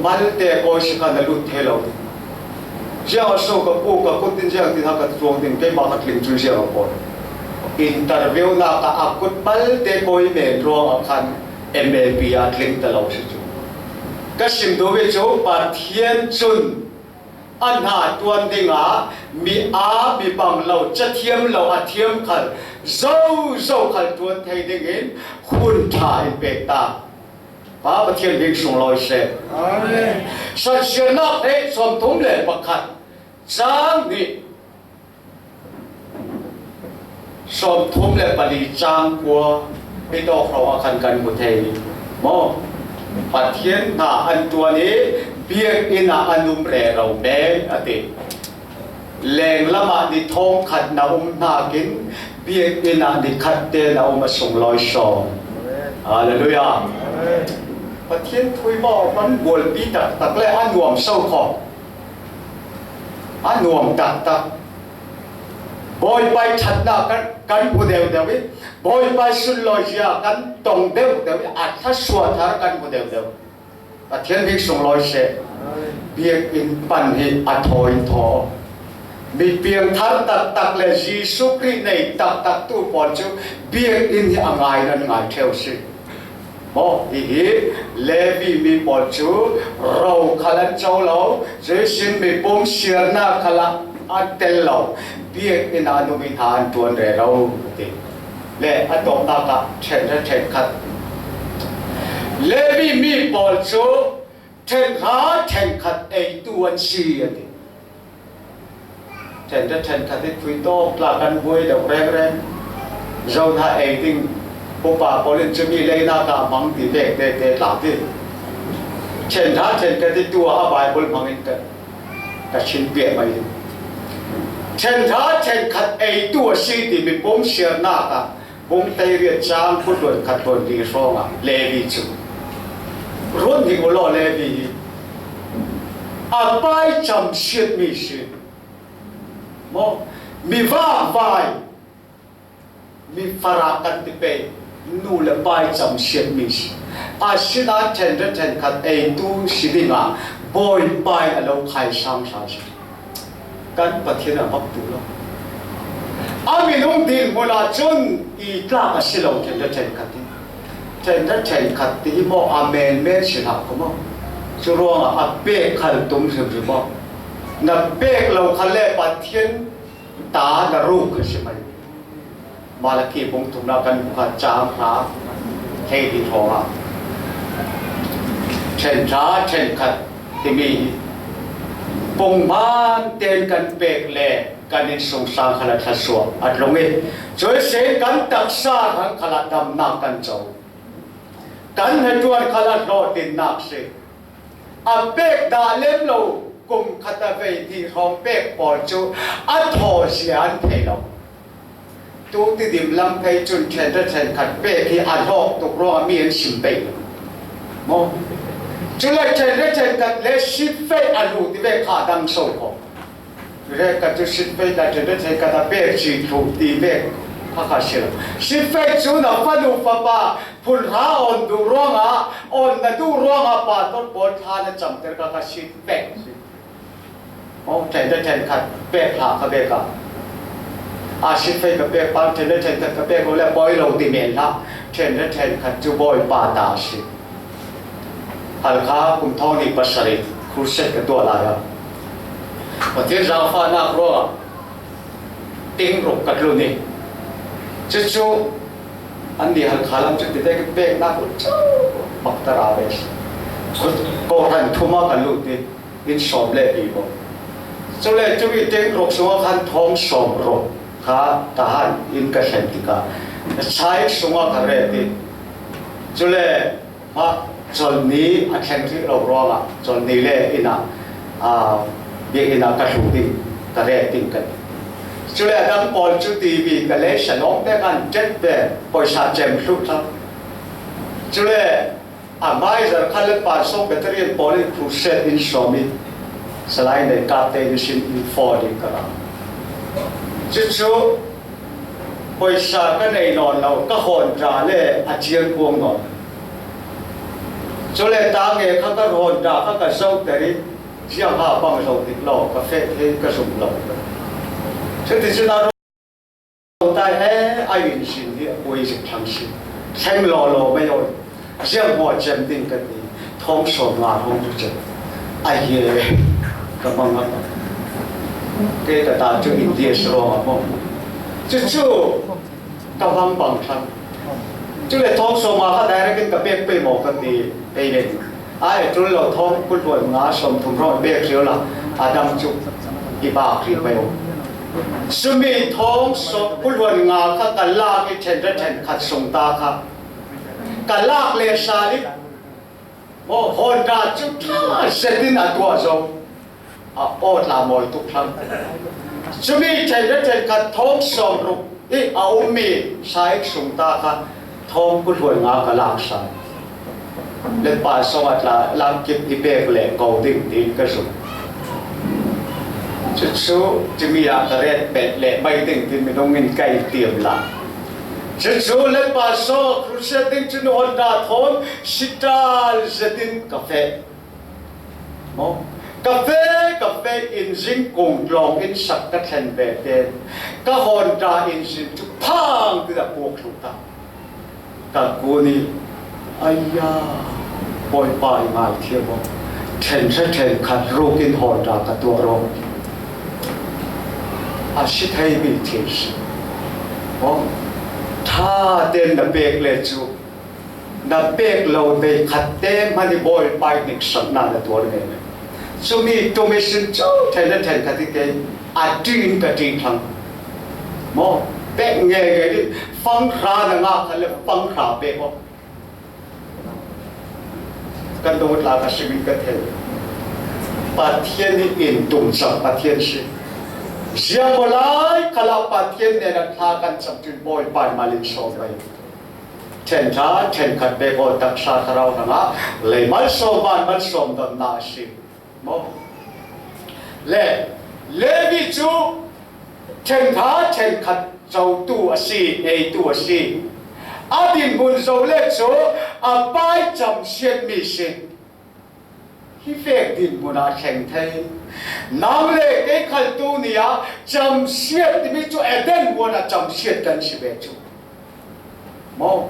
Malte a kawi si khan a lut thei lo. Ziang a so ka pu ka kut in ziang tin ha ka tluang ding, keimah ka tling cun ziang a kawi. Interview nak ah a kut malte kawi men ruang ah khan M A P a tling ta lo si cu. Ka sim duh i cu Pathian cun a hna ṭuan dingah mi aa mi bang lo, cathiam lo, a thiam khal, zozo khal ṭuan thei dingin hun ṭha in pek ta. Pa Pathian hming sunglawi seh. Amen. Sansiarnak hleih sawmthum le pakhat, cang hnih. Sawmthum le pali cang kua hi tawk hrawng ah khan kan hmu thei maw? Pathian hna an ṭuan i biakinn ah an um rero men a ti. Lenglam ah ni thawngkhat na um hnakin biakinn ah ni khat te na um a sunglawi sawn. Halleluiah. Pathian thu hi maw kan bualpi taktak le a nuam so khawh. A nuam taktak. Bawipa i ṭhatnak kan, kan hmu deuhdeuh i, Bawipa i sunlawizia kan tong deuhdeuh i, a thluasuah thar kan hmu deuhdeuh. Pathian hming sunglawi seh. Biakinn pan hi a thawi in thaw. Mi piangthar taktak le Jesuh Khrih nei taktak tu pawl cu biakinn hi a ngai nan ngai ṭheu si. Maw, hihi Levi mi pawl cu ro khal an co lo, cuihsin mipum siarnak khal ah an tel lo, biakinn ah numi hna an ṭuan rero, a ti. Le a tawpnak ah ṭhenhra ṭhenkhat, Levi mi pawl cu ṭhenhra ṭhenkhat eitu an si, a ti. Ṭhenhra ṭhenkhat hi khui tawk tla kan buai deuh rengreng. Zo hna ei ding upa pawl in cumi leinak ah hmang ti pek tete tla ti. Ṭhenhra ṭhenkhat hi tu ah a Baibal hmang in ka, ka chim piak mai ding. Ṭhenhra ṭhenkhat eitu a si ti mipum siarnak ah Bung teiriat cang kul hluan khat hluan li hrawngah Levi cu run hi u law, Levi hi a pai camsiatmi si maw? Mi vakvai, mi farak kan ti pei, nu le pai camsiatmi si. Asinain ṭhenhra ṭhenkhat eitu si dingah Bawipa in a lo khaisang hra si. Kan Pathian a bak tu lo. A minung dinhmun ah cun i tlak a si lo, ṭhenhra ṭhenkhat hi. Ṭhenhra ṭhenkhat ti hi maw a menmen si hlah kho maw? Cu ruangah a pek khal tum hrimhrim maw? Na pek lo khal le Pathian ta na ruk kha si mai. Malakhi bung thumnak kan hmuh kha cang hra hleili hrawngah ṭhenhra ṭhenkhat timi hi pungman tein kan pek le kan innsungsang khal a thlasuah a tlung i, cuihsin kan taksa hrang khal ah damnak kan co. Kan hnaṭuan khal a hlawhtlinnak si. A pek dah lem lo kum khat a vei hnih hrawng pek pawl cu a thaw zia an thei lo. Tu Tidim lam phei cun ṭhenhra ṭhenkhat pek hi a hlawk tuk ruangah mi an sim pei lo. Maw? Cule ṭhenhra ṭhenkhat le sitfeih a hlu ti ve kha a dang so kho. Rek ka cu sitfeih ta ṭhenhra ṭhenkhat a pek ci thlu ti ve kha kha si lo. Sitfeih cu na fanu fapa phunhra awn duh ruangah, awn na duh ruangah pastor pawl thla na camter kha kha sitfeih si. Aw, ṭhenhra ṭhenkhat pek hlah kha ve ka. A sitfeih ka pek pa ṭhenhra ṭhenkhat ka pek lo le poi lo ti men hlah. Ṭhenhra ṭhenkhat cu Bawipa ta a si. Halkha kum thawng hnih pasarih crusade ka tuah lai ah Pathian zaangfahnak ruangah ting ruk ka tlun i, cucu annih Halkha lam cu ti te ka peknak cu bak ta ra ve. Kawhhran thum ah ka lut i, inn sawm le pi bawk. Cule cumi ting ruk sungah khan thawng sawm ruk kha tahan in ka thlen tikah, chai sungah ka ret i, cule mah colhni a thleng rih lo ruangah colhni le inn ah, aa, biakinn ah ka hlu ding, ka ret ding ka ti. Cule a dang pawl cu T V ka lei, salawng te khan ṭet ve, pawisa cem hluh thlang. Cule a hmaizarh khan le Pansawng Battalion pawl in crusade in sawm i, Salai Nei Kap te in sin in forh ding ka ra. Cucu pawisa ka nei nawn lo, ka hawn ra le a ciang kuang nawn. Cule ta nge kha ka hawn ra kha ka zohter i, ziangha bang zoh dik lo, ka feh thei ka zum lo. Cuticun a rota he a inn sin hi a kuai zik thlang si. Thleng lawlaw mai aw. Zianghmuah cem ding ka ti, thawng sawm nga hrawng cu cem. A hi e, ka hmang a, kei ka ta cu India si lawng a hmawm. Cucu ka hmang bang thlang. Cule thawng sawm nga kha direct in ka pek pei maw ka ti, pei len. Ai, tul lo thawng kul hluan nga sawm thum hrawng pek cio la, a dang cu i bak ri pei aw. Sumi thawng sawm kul hluan nga kha ka lak i ṭhenhra ṭhenkhat sung ta kha. Ka lak le sal i, maw, hawn ra cu ṭha zetin a tuah zo, a aw tla mawi tuk thlang. Cumi ṭhenhra ṭhenkhat thawng sawm ruk i a ummi saik sung ta kha thawng kul hluan nga ka lak sal. Le pa sawng a tla lam kip i pek le ko ding tiin ka zum. Cucu cumi ah ka ret pet le mai ding tin minung in kai tiam la. Cucu le pa sawng a crusade ding cun hawn ra thawn sital zetin ka feh. Maw? Ka feh, ka feh in zingkung tlawng in sak ka thlen ve te. Ka hawn ra in zin cu phang ti dah puak thlu ta. Ka kun i Aya, Bawipa i ngaithiam aw. Ṭhen hra ṭhen khat rukin hawn ra ka tuah rawh. A si thei mi thil si. Aw, ṭha ten na pek le chu, na pek lo vei khat te hmani Bawipa i hniksakna na tuar ngei ngei. Chumi tumi sin chu ṭhen hra ṭhen khat hi kei a ṭin ka ṭin thlang. Maw, pek ngei ngei ding, fang hra na ngah khat le fang hra pek aw. Kan dawt la ka simin ka thei. Pathian hi intumsak Pathian si. Ziang maw lai khalah Pathian nena thla kan cham cun Bawipa in malin sawm mai. Ṭhen hra ṭhen khat pek aw, taksa thlarau hrangah lei malsawm van malsawm donna a si. Maw? Le Levi cu ṭhen hra ṭhen khat cotu a si, eitu a si. A dinhmun zo le cu a pai camsiatmi si. Hi vek dinhmun ah thleng thei. Nang le kei khal tu ni ah camsiat timi cu Eden huan ah camsiat kan si ve cu. Maw?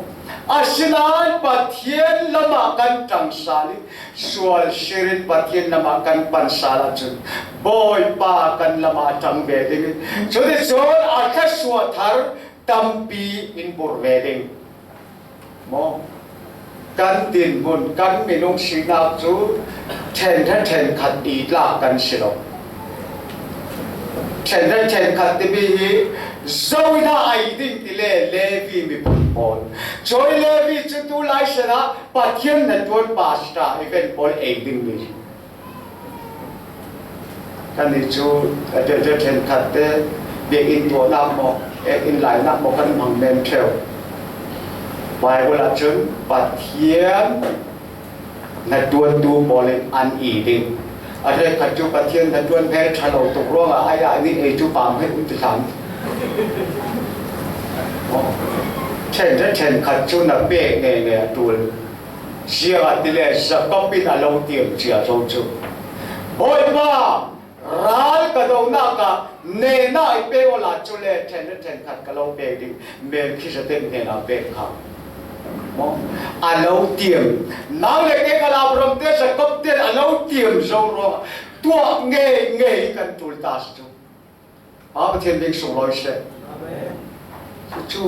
Asinain Pathian lamah kan ṭang sal i, sual sirin Pathian lamah kan pan sal ahcun Bawipa kan lamah a ṭang ve ding i, cuticun a thlasuah thar tampi in bur ve ding. Maw? Kan dinhmun, kan minung sinak cu ṭhen hra ṭhen khat i tlak kan si lo. Ṭhen hra ṭhen khat timi hi zo in a ei ding ti le Levi miphun pawl. Cui Levi cu tu lai sian ah Pathian hnaṭuan pastor event pawl ei dingmi. Kannih cu a ṭhen hra ṭhen khat te biakinn tuahnak maw, eh, inn lainak maw kan hmang men ṭheu. Baibal ah cun Pathian hnaṭuantu pawl in an i ding. A hrekkhat cu Pathian hnaṭuan hmel ṭha lo tuk ruangah aya nih ei cu pam hmanh um ti hlan. Ṭhen hra ṭhen khat cu na pek ngei ngei a ṭul. Ziangahtile Jakob in a lo tiam cia zo cu, Bawipa, ral ka dohnak ah nehnak i pe awla cu le ṭhen le ṭhen khat ka lo pek ding, Melkhizedek hnenah pek kha. Maw? A lo tiam. Nang le kei khal Abraham te, Jakob te a lo tiam zo ruangah tuah ngei ngei kan ṭul ta si cu. Pa Pathian bik sunglawi seh. Amen. Cu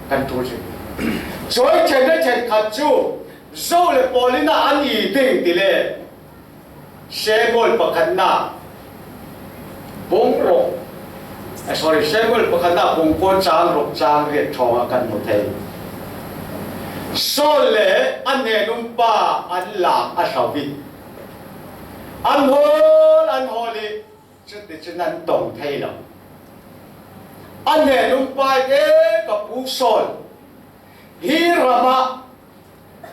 kan ṭul si. Cui ṭhen le ṭhen khat cu zo le pawl in an i ding ti le Samuel pakhatnak bung ruk, eh, sorry, Samuel pakhatnak bung kua cang ruk cang riat ṭhawng ah kan hmu thei. Saul le a hnenum pa an lak a hlo i an hawl, an hawl i cuticun an tong thei lo. A hnenum pa in, "E, ka pu Saul, hi ramah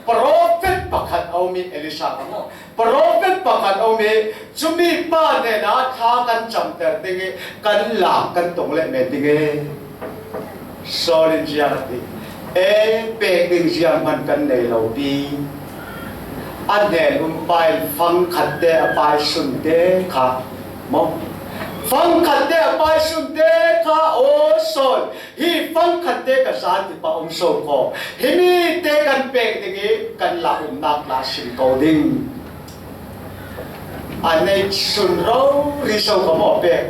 profet pakhat a um i, Elisha ka maw, profet pakhat a um i, cumi pa hnenah thla kan camter ding i, kan lak kan tong leh men ding e." Saul in ziang a ti, "E, pek ding zianghman kan nei lo pi." A hnenum pa in fangkhat te a pai sunte kha, maw? Fangkhat te a pai sunte kha, "Aw Saul, hi fangkhat te ka zan ti pa um so kho. Hi mi te kan pek ding i kan lak umnak la sim ko ding." A nei sun rori so ka maw pek?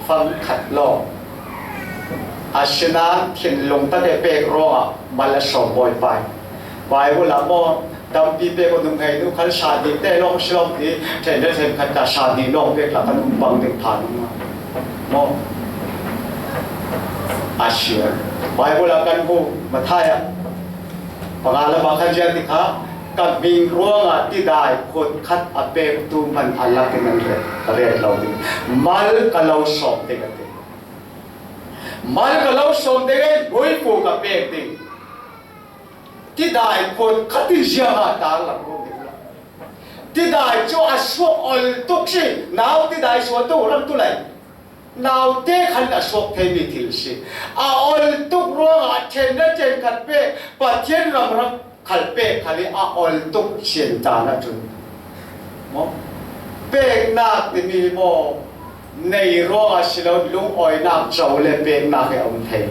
Fangkhat lawng. Asinain thinlung tak i pek ruangah mal a sawm Bawipa in. Baibal ah maw, tampi pek aw, nuhmei nu khan sa hnih te lawng si lawng ti, ṭhen le ṭhen khat ka sa hnih lawng pek la kan um bang ding phan um maw? A si. Baibal ah kan hmu, Matthai ah panga lamah khan ziang ti kha, ka hming ruangah tidai khut khat a pektu hman a lakin an ret, ka ret lo ding. Mal ka lo sawm ding a ti. Mal ka lo sawm ding e, hmuifu ka pek ding. Tidai khut khat in ziangah tarlang run ding lo. Tidai cu a suak ol tuk si, nau tidai sual tu ram tu lai. Naute khan a suak theimi thil si. A ol tuk ruangah ṭhen le ṭhen khat pek, Pathian ram rak khal pek khal i a ol tuk sian caan ahcun, maw? Peknak timi maw, nei ruangah si lo, lungawinak co le peknak hi a um thei.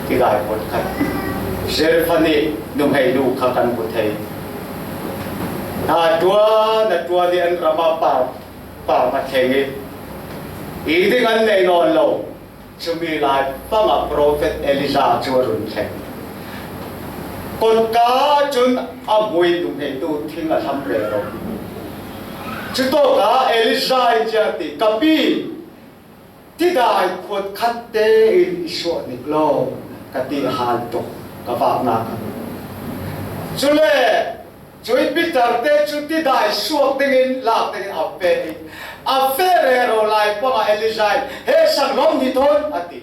Tidai khut khat. Zarephath nih nuhmei nu kha kan hmu thei. A ṭuan, a ṭuan i an ram a pa, pa ma theng i, i ding an nei nawn lo. Chumi lai panga prophet Elijah chu a run thleng. Kotka chun a hmui nuhmei nu thing a hlam rero. Chutawka Elijah in ziang ti, ka pi, tidai khuat khat te in i suah nik lo, ka ti a hal tuk, ka vakna ka. Chule, chu i pitar te chu tidai suak dingin lak dingin a fe i, a fe rero lai panga Elijah in, he, sang hlawm ni thawn, a ti.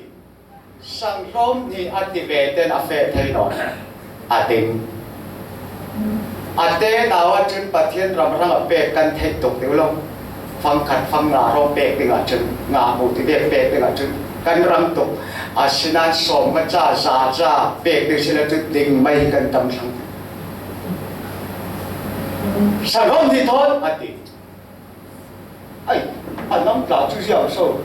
Sang hlawm ni a ti ve ten a fe thei nawn. A ding. A te nau a chun Pathian ram rang a pek kan theih tuk deuh lo. Fang khat, fang nga rawng pek ding a chun, nga hmu ti dek pek ding a chun kan rang tuk. A sinan sawm nga cha, za cha pek ding sila chu ding mai kan tam thlang. Sang hlawm ni thawn, a ti. Ai, a nam tla chu ziau so.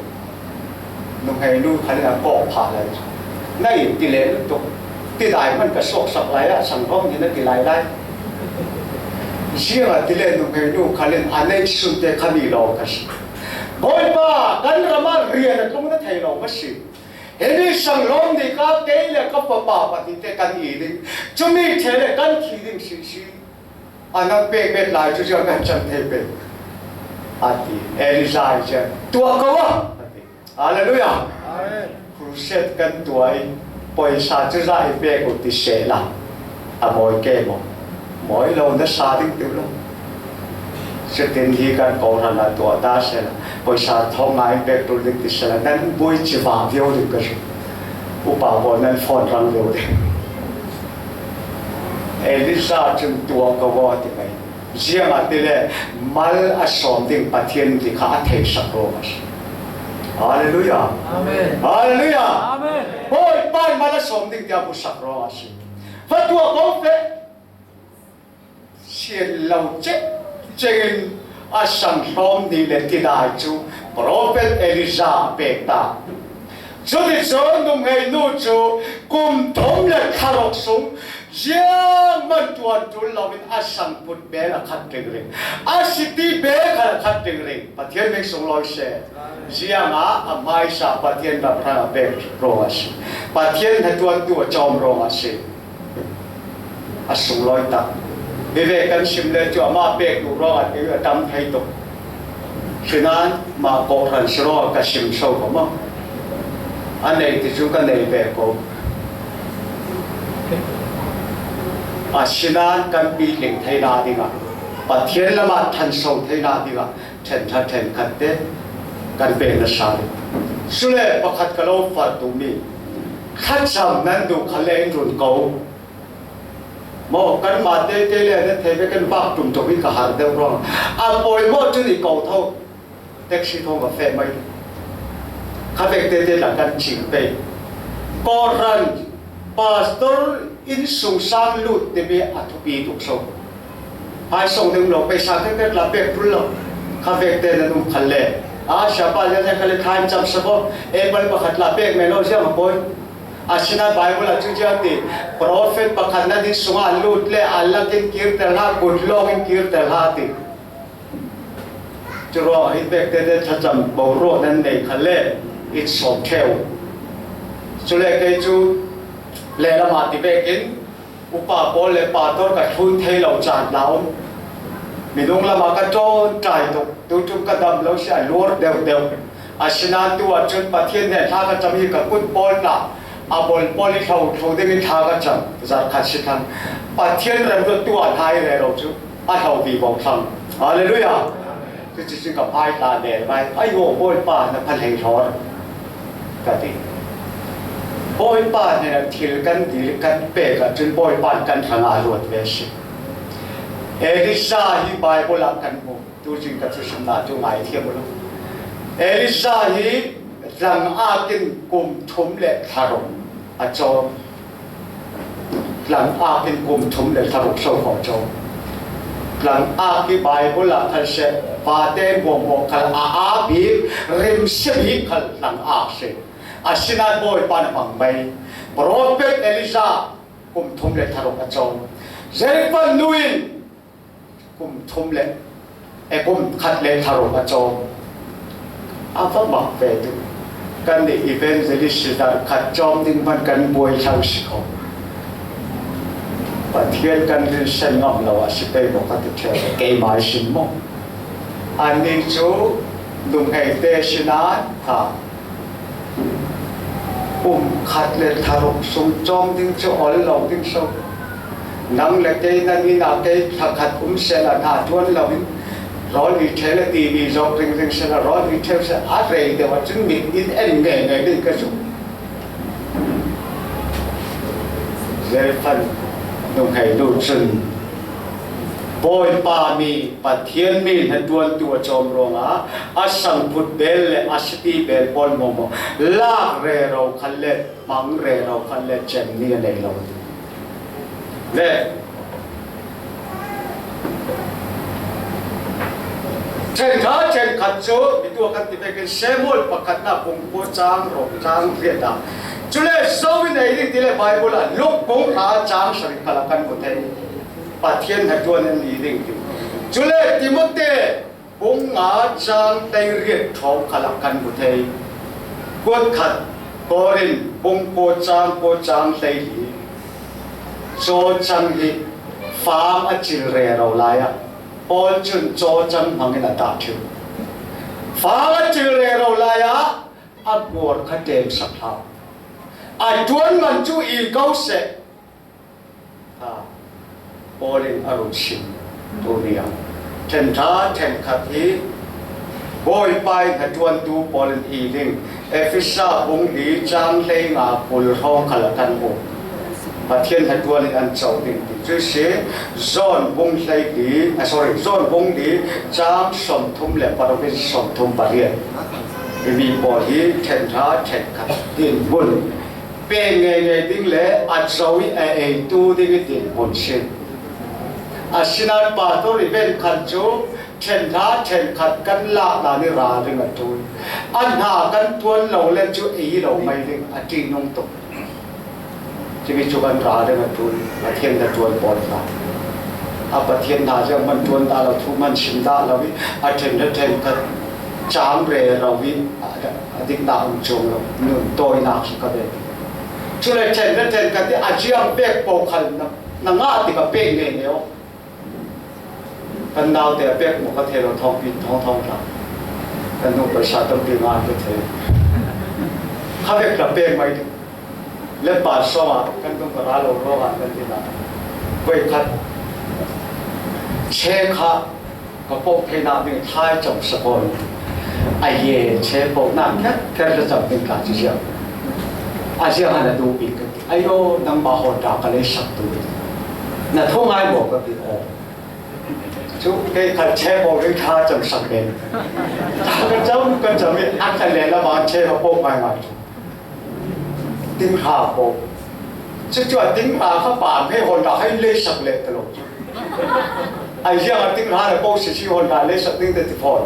Nuhmei nu khalin a kawk phah lai. Nai ti le tuk. Tidai man ka suaksak lai a, sang hlawm ni na ti lai lai. Ziang a ti le nuhmei nu khalin a nei sun te kha ni lo ka si. Bawipa, kan ram a rian a tlung na thei lo ka si. He ni sang hlawm ni ka kei le ka papa pati te kan i ding. Chumi the le kan thi ding si si. A nang pek bet lai chu ziang kan chang thei pek. A ti, Elijah ziang, tuah ko a. A ti. Hallelujah. Amen. Crusade kan tuah i, pawisa chu za i pek u ti sela. A mawi ke maw? Mawi lo na sa ding tiu lo. Chutin hi kan kohran a tuah ta sela. Pawisa thawng nga i pek tul ding ti sela. Nan bui chi va viau ding ka su. Upa ko nan phone rang viau ding. Elijah chun tuah ko a ti mai. Ziang a ti le mal a sawm ding Pathian ti kha a theisak ruang a si. Hallelujah. Amen. Hallelujah. Amen. Bawipa in mal a sawm ding ti a hmusak ruang a si. Va tuah ko fe. Sian lo che chengin a sang hlawm ni le tidai chu prophet Elijah a pek ta. Chuti chun nuhmei nu chu kum thum le thla ruk sung ziang man ṭuan tul loin a sang put bel a khat ringring. A siti bel khat a khat ringring. Pathian min sunglawi se. Ziang a a hmaisa Pathian ram rang a pek ruang a si. Pathian hnaṭuantu a chawm ruang a si. A sunglawi tak. Hi ve kan sim le chu ama pek duh ruangah kei a tam thei tuk. Sinan mah kohran si ruangah ka sim so ko maw. A nei ti chu ka nei ve ko. A sinan kan pitling theina dingah, Pathian lamah ṭhanso theina dingah, ṭhen ṭha ṭhen khat te kan pek nasa ding. Sule pakhat ka lo far duh mi, thlacham nan duh kha le in run ko. Maw, kanmah teitei le na thei ve, kan vak tum tum hi ka har deuh ruang. A pawimawh chu ni ko tho. Taxi thawng ka feh mai. Kha vek teitei tla kan ching pei. Kohran pastor in sung sang lut te mi a thupi tuk so. Hai song ding lo, paisa kek kek la pek tul lo. Kha vek te na num khan le. A, siapa le khan le khan cham sa ko. Apple pakhat la pek me lo siam a poi. A sina Bible a chu ziang ti, prophet pakhat na ding sunga lut le a lakin kir tel ha, kut lawngin kir tel ha ti. Chu ruangah hi pek te te thlacham boruak nan nei kha le, in sawm theu. Chule kei chu lehlamah ti vekin, upa pawl le pastor ka thlun thei lo chan la um. Minung lamah ka ṭawn ṭai tuk, tu ṭum ka dam lo si a luar deuh deuh. A sinan tu ah chun Pathian hnenah thla ka cham hi ka kut pawl tla, a bawl pawl i hlo thlo dingin thla ka cham, zar khat si thlang. Pathian remruat tu ah hla i reh lo chu a hlo vivo thlang. Hallelujah. Chuti chu ka phai tla lel mai, ai aw, Bawipa na pha hlei hlawr ka ti. Bawipa hnenah thil kan dil kan pek ah chun Bawipa kan hrang a luat ve si. Elisa hi Bible ah kan hmu. Tuhin ka thusimna chu ngaithiam u lo. Elisa hi tlangak in kum thum le thla ruk a chawm. Tlangak in kum thum le thla ruk so khawh chawm. Tlangak hi Bible ah khan se, vate muahmuah khal a ap hi, rimsia hi khal tlangak se. A sinan Bawipa na hmang mai. Prophet Elisa Kum thum le tharuk a cawm. Zerifan nu in kum thum le, e, kum khat le tharuk a cawm. A va mak ve tu. Kan nih evangelist sidar khat cawm ding hman kan buai thlang si kho. Pathian kan rinsan ngam lo a si pei maw ka ti ṭheu, keimah i sin maw? Anni cu nungheite sinan kha kum khat le tharuk sung cawm ding cu ol lo ding so. Nang le kei nan inn ah kei thla khat um sehla hna ṭuan loin rawl i ṭheu le timi zong ringring sehla rawl i ṭheu seh a rei deuh ahcun mit in en ngei ngei ding ka zumh. Zerifan nungheinu cun Bawipa mi, Pathian mi hnaṭuantu a cawm ruangah a sangphut bel le a siti bel pawl hmuahhmuah lak rero khan le hmang rero khan le cem ni a nei lo. Le ṭhen ṭha ṭhen khat cu, mi tuah kan ti vekin Samuel pakhatnak bung kua cang ruk cang riat ah. Cule zo in ei ding ti le Baibal ah Luk bung hra cang sarih khalah kan hmu thei. Pathian hnaṭuan an i ding ti. Cule Timote bung nga cang hleiriat thawng khalah kan hmu thei. Kuat khat Korin bung kua cang kua cang hleili. Cawcang hi fang a cil rero lai ah Paul cun cawcang hmangin a dah ṭheu. Fang a cil rero lai ah a buar kha ṭemsak hlah. A ṭuan man cu i ko seh. Kha Paul in a run sim. Tuni ah ṭhen ṭha ṭhen khat hi Bawipa ih hnaṭuantu Paul in i ding Efesa bung li cang hleinga kul hrawng khalah kan hmu. Pathian hnaṭuan in an co ding ti cu si. John bung hleili, ah, sorry, John bung li cang sawmthum le paruk in sawmthum pariat. Himi pawl hi ṭhen ṭha ṭhen khat dinhmun pek ngeingei ding le a co ih a eitu ding ih dinhmun si. Asinain pastor i ven khan cu ṭhen hna ṭhen khat kan lak dan ih ralring a ṭul. A hna kan ṭuan lo le cu ei lo mai ding a ṭihnung tuk. Cumi cu kan ralring a ṭul. Pathian hnaṭuan pawl hna a Pathian hna zianghman ṭuan dah lo, thu hman sim dah lo ih a ṭhen hna ṭhen khat cang rero ih a, a diknak um cuang lo, nun tawinak hi ka ve. Cule ṭhen hna ṭhen khat ih a ziang pek paoh khal na, na ngah tik a pek ngei ngei aw. Kan naute a pek maw ka thei lo, thawngpi thawng thawng tla. Kan nu paisa tampi ngan ka thei. Kha vek tla pek mai ding. Le pa sawng ah kan nu ka ra lo ruangah kan ti hna. Voi khat che kha ka poh theinak ding thlai cam sabawn. A ye che poh nak kher kher le cam ding tla cu ziang. A ziang ah na duh bik ka ti. Ayo, nangmah hawn ta ka lei sak tu. Na thaw ngai maw ka ti aw. Cu kei khat che pawl ring kha cam sak men. Ka cam, ka cam i a ka le la ma che ka pawl ngai ngai cu. Ting hra pawl. Cucu a ting hra kha pa hme hawn ta hai lei sak le ka lo. Ai ziang a ting hra le pawl si si hawn ta lei sak ding te ti fawn.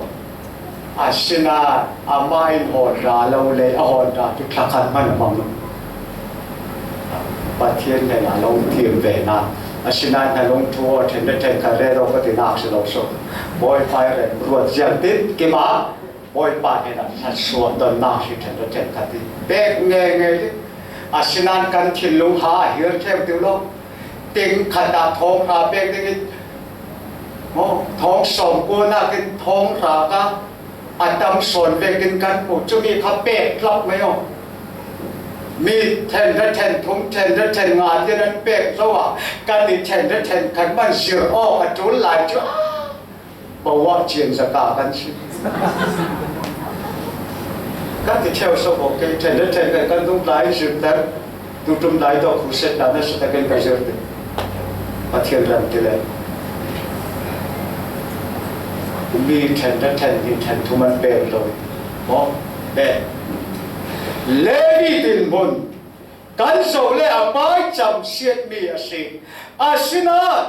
Asinain amah in hawn ra lo le a hawn ra cu thla khat hmanh a hmang lo. Pathian hnenah lo thiam ve hna. Asinain hna lungthu aw ṭhen le ṭhen khat rero ka tinak si lo so. Bawipa i remruat ziangtin kimah Bawipa hnenah hlatsuah donnak hi ṭhen le ṭhen khat hi pek ngeingei ding. Asinain kan thinlung ha a hir ṭheu ti lo. Ting khat ah thawng hra pek ding i, maw, thawng sawm kua nakin thawng hra kha a tam sawn vekin kan hmuh. Cumi kha pek tlap mai aw. Mi ṭhen hra ṭhen thum, ṭhen hra ṭhen nga tiang an pek zo ah kan i ṭhen hra ṭhen khat man zir awk a ṭul lai cu. Poah cian zaka kan si. Kan ti ṭheu so ko kei ṭhen le ṭhen kan kan dungtlai zirter, tuṭumtlai tawh khuset dan a si takin ka zir ding. Pathian ram ti le mi ṭhen le ṭhen ni ṭhen thum an pek lo. Maw? Pek. Levi dinhmun kan zoh le a pai cam siatmi a si. Asinain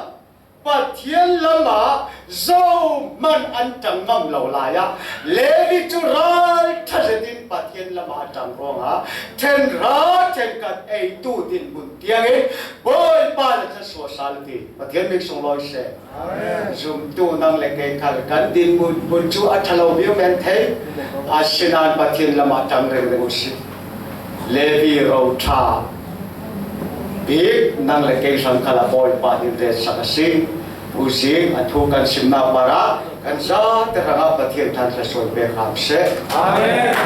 Pathian lamah zohman an ṭang ngam lo lai-a, Levi cu ralṭha zetin Pathian lamah a ṭang ruangah thenra ṭhenkat eitu dinhmun tiangin Bawipa na thluasuah sal ti. Pathian min sunglawi seh. Zumtu nang le kei khal kan dinhmun hmun cu a ṭha lo vialte thei, asinain Pathian lamah ṭang ringring u sih. Levi ro ṭha bik nang le kei hrang khalah Bawipa nih retsak a si. Uzing a thu kan simnak parah kan zate hrangah Pathian than thluasuah pek hram seh. Amen.